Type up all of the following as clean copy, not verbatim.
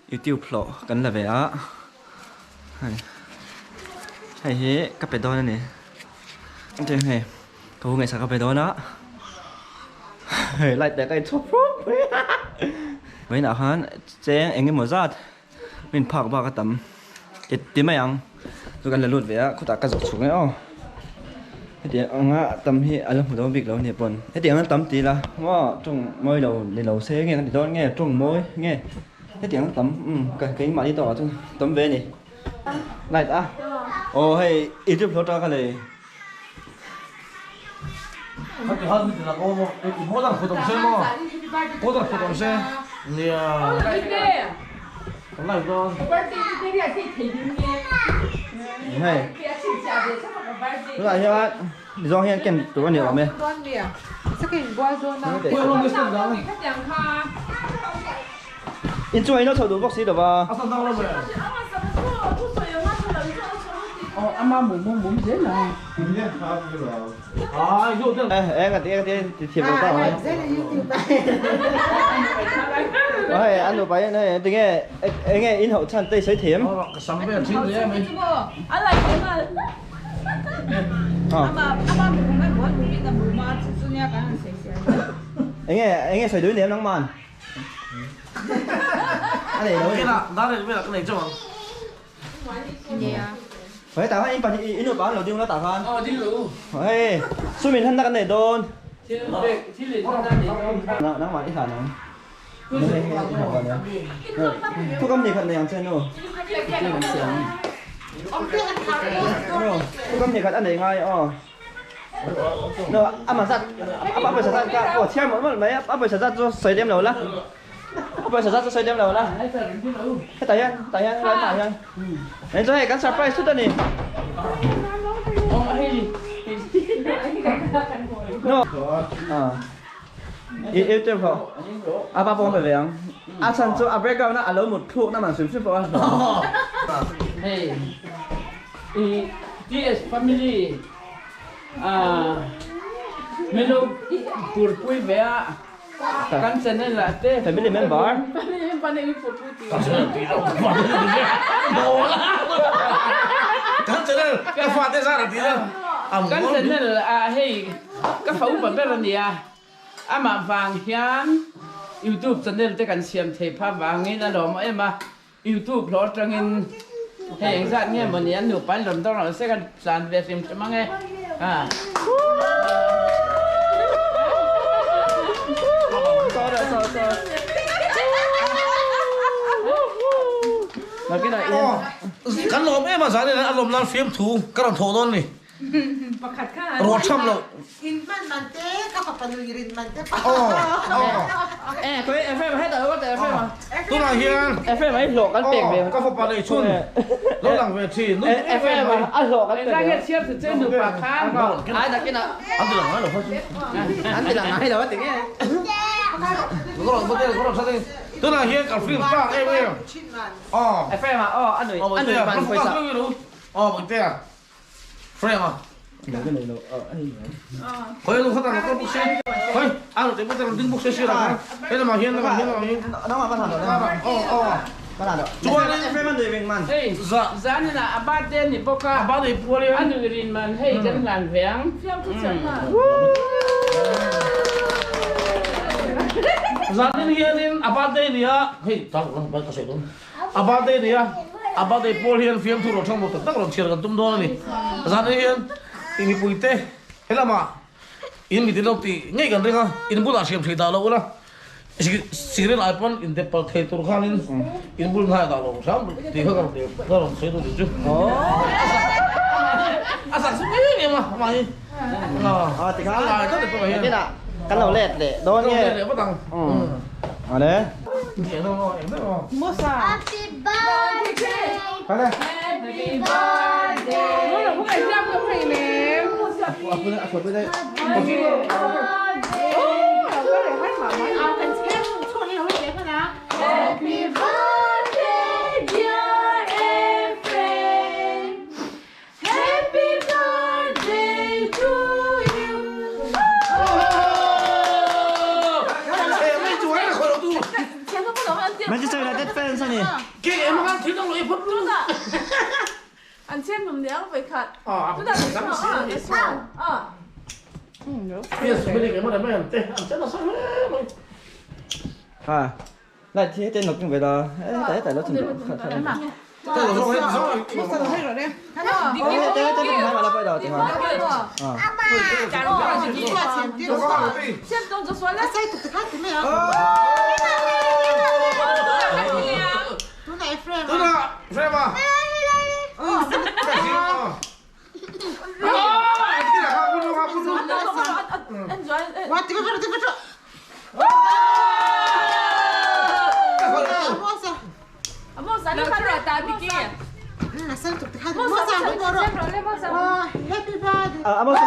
YouTube hlawh kan la ve a hei hei hi ka pe dawn a ni chuan hei ka hu ngaihsak ka pe dawn a hei light leh ka inchhawp fur mai a vawiinah khan cheng eng emaw zat min phak bak a tam ti ti mai ang chu kan la lut ve a khawtah ka zawh chhuk mai aw hetiang anga tam hi a la hmu dawn bik lo a ni pawn hetiang an tam ti ila maw tawng mawi lo ni lo se nge kan ti dawn nge tawng mawi nge hetiang an tam umm ka keimahni tawkah chuan tam ve a ni light a aw hei youtube hlawh atanga ka lei. Hei tunah hian zawng hian ken tur a ni awm e. Inchungah in lo chho duh bawk si lo va. Eng a ti eng a ti ti thiam lo ta mai. Hei an nupa hian hei tinge enge in hauh chhan te i sawi thiam. Enge enge sawi duh i nem nangman. A nei lo. Hei tah khan in pahnih in upa an lo ding la tah khan. Aw ding lo. Hei sum in hlanna kan nei dawn. Thil pek thil in hlanna nei dawn. Nangmah i hlan ang. Hei hei i hlan dawn e. Thukam ni khat nei ang che nu. Thukam ni khat a nei ngai aw. No ama zat a pawisa zat kha aw chhiar mawlh mawlh mai a pawisa zat chu sawi lem lo la. A pawisa zat chu sawi lem lo la. Hetah hian hetah hian helai hmaah hian. Hei chu hei kan surprise thut a ni. No. I i tir pawh. A pa pawh a pe ve ang. A chhan chu a background a a lo mut thluk na man hrim hrim pawh a hlawm. Hei i TS family milo purpui ve a. Kan channel ah te. Family member. Kan channel ka fa te zar a ti la. Kan channel ah hei ka fa upa ber a nia. Amah vang hian youtube channel te kan siam thei phah vangin a lawm em a. Youtube hlawh atangin hei engzat nge mawni an nupa in rawn dawr ang se kan tlan ve hrim hrim ang e. Kan lawm em a zan in a lawm nan fiamthu ka rawn thawh dawn a ni. Pakhat kha Ruah tham lo. In man man te ka fapa nui rin man te pa. Eh koi FM hetah lo ka FM a. Tunah hian FM a i hlawh kan pek ve. Ka fapa nei chhun lo lang ve thin. FM a hlawh kan pek ve. Engzah nge chhiar chu che nupa khan. Ai takin a. An ti lang ngai lo kha chu. An ti lang ngai lo a ti nge. Tunah hian ka film tak em em. FM a aw a nui a nui man pawisa. Aw Bangtea. Frame a. Khoi lu khata lo buk se. Khoi a lo te buk te ding buk se sira kha. He lamah hian lamah hian lamah hian. Nangmah kan han lo. Aw aw. Kan han lo. Chuan frame an nui ring man. Hei zanin ah a birthday ni bawk a. A birthday pual hian. A nui rin man hei kan hlan ve ang. Zanin hianin a birthday ni a. Hei tar lang ka sawi dawn. A birthday nei a, a birthday pawl hian fiamthu rawn thang maw tak tak rawn chhiar kan tum dawn a ni. Zan hi hian i mipuite he lamah in mit in lo tih ngei kan ring a, in bulah hriam thei dah lo ula, cigarette ai pawn in dep palh thei tur khanin in bul hnai dah lo hram tih kha ka rawn ti ka rawn sawi duh tih chu. A sak chu em em a amah hi. A lai tlat a hian. Kan lo let leh dawn nge. Kan lo let leh vat ang. Awle. Musa. Happy birthday. Happy birthday. Happy birthday dear Ephraim. Happy birthday to you. Manchester United fans a ni. Ke em han thil dang lo i phawt lu. An chen num niang vai khat. Tuna a. Yes, many cái mà mày te an chen sa le mai. Ha. Lại thì tên nó cũng vậy đó. Tại tại nó chuẩn bị. Te lo so so. Ờ, tên tên cũng phải là bây giờ thì mà. À. Tuna, Frema. À, Amos.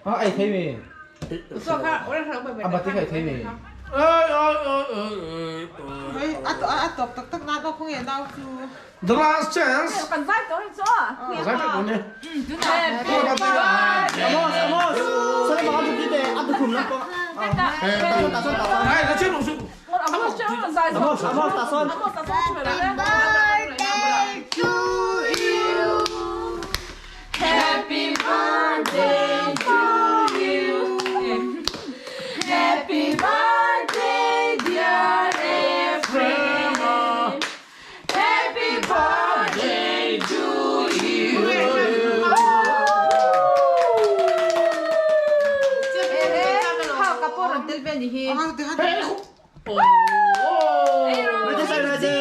À, ai thấy mì? À, bà thấy ai thấy mì? The last chance. Amos, Amos. Sao mà ăn được cái ăn được khủng lắm con. Này, nó chết rồi. Amos, Amos, ta son. Birthday to you. Happy birthday to you. Happy birthday, dear Ephraim. Happy birthday to you. Manchester United.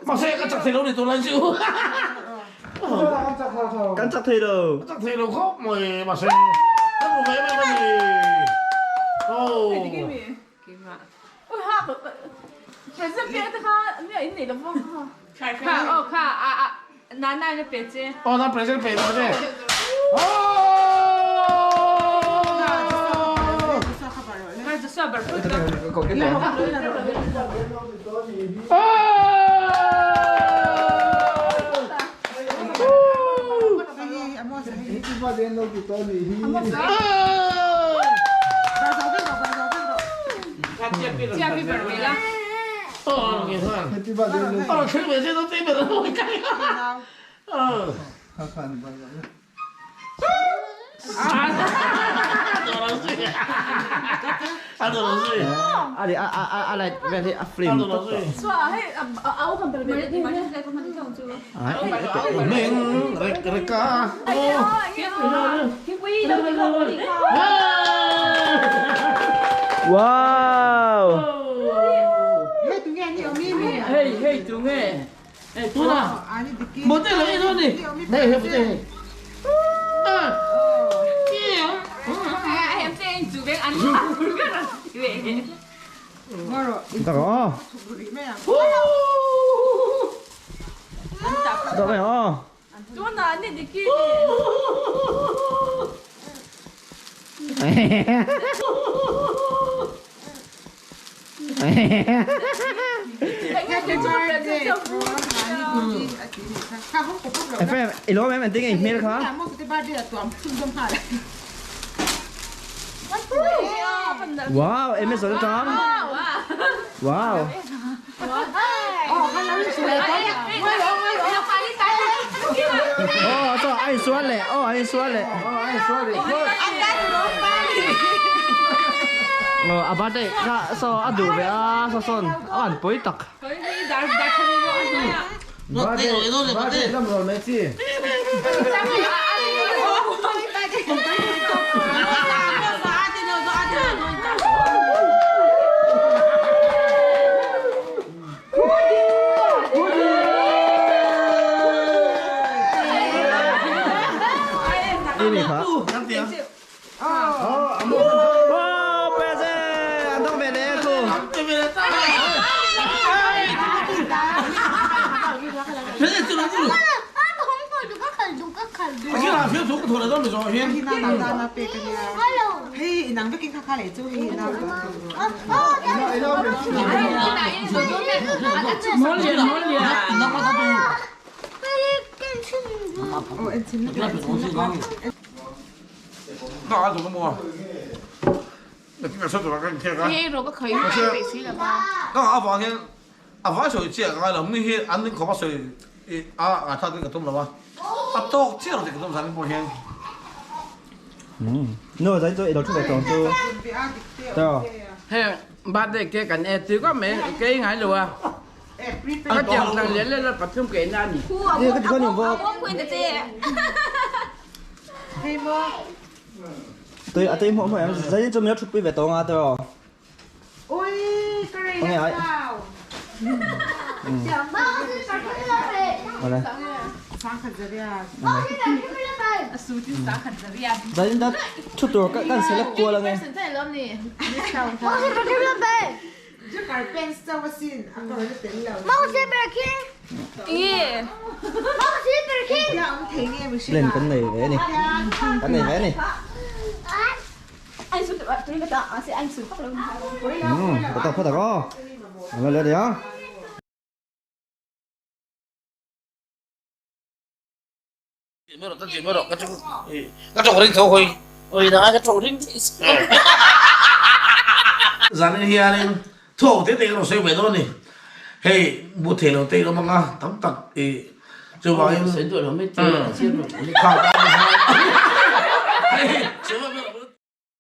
Mà xe cái chặt thầy đâu để tôi lên chịu. Cắn chặt thầy đâu. Chặt thầy đâu khóc mày mà xe. Nó một cái mày mày. Ô. Ô, nó present pay nó thế. Ô. Có cái này. Ờ, nghe thôi. Ờ, khi về nó tìm được nó cái. Ờ. À, đồ rồi. À, à, à, à, lại về thì frame. Mình rek reka. Wow. Hey hey chú nghe. Ê, tôi nào. Một tên là cái thôi đi. Đây, đây, đây. À. Đó. Đó mày hả? Em ilo em anh tiếng mail kha. Wow, em mới rồi đó. Wow. Ồ, sao anh xóa lẹ, ồ anh xóa lẹ. Ồ, anh xóa lẹ. Ờ, à ba đây, ra sao ăn đủ vậy à, sao son, ăn bối tặc. Ba đây, năm rồi mấy chị. Đi đi hả? Wow, present, ăn đông về đây cô. Ka a zung maw. Na ti sa tura kan khek a. He ro ka khoi mai pe si la ba. Ka a wang hian a vai sawi chiah ka ngai lo mi hi an ning khawp a sawi i a ngai thlak ka tum lo a. A tawk chiah lo tih ka tum zan pawh hian. No zai chu i lo thu ve tawng chu. To. He birthday cake kan e tui khawp mai kei ngai lo a. Ka tiang tlang lian leh la pathum ke na ni. Ni ka ti khan yom bawk. Tui a tui hmuh hmuh em zai chu mi lo thut pui ve tawng a to. Ui, ka rei Ong ai. Ole. Zai da thu tur kan kan select kual ange. Lên kan nei ve ni. Kan nei ve ni. Có tập phát có. Lên lên đi á. Zanin hianin thawk te te ka rawn sawi ve dawn a ni. Hei bu thei lo te ilo hmang a tam tak i chuvangin.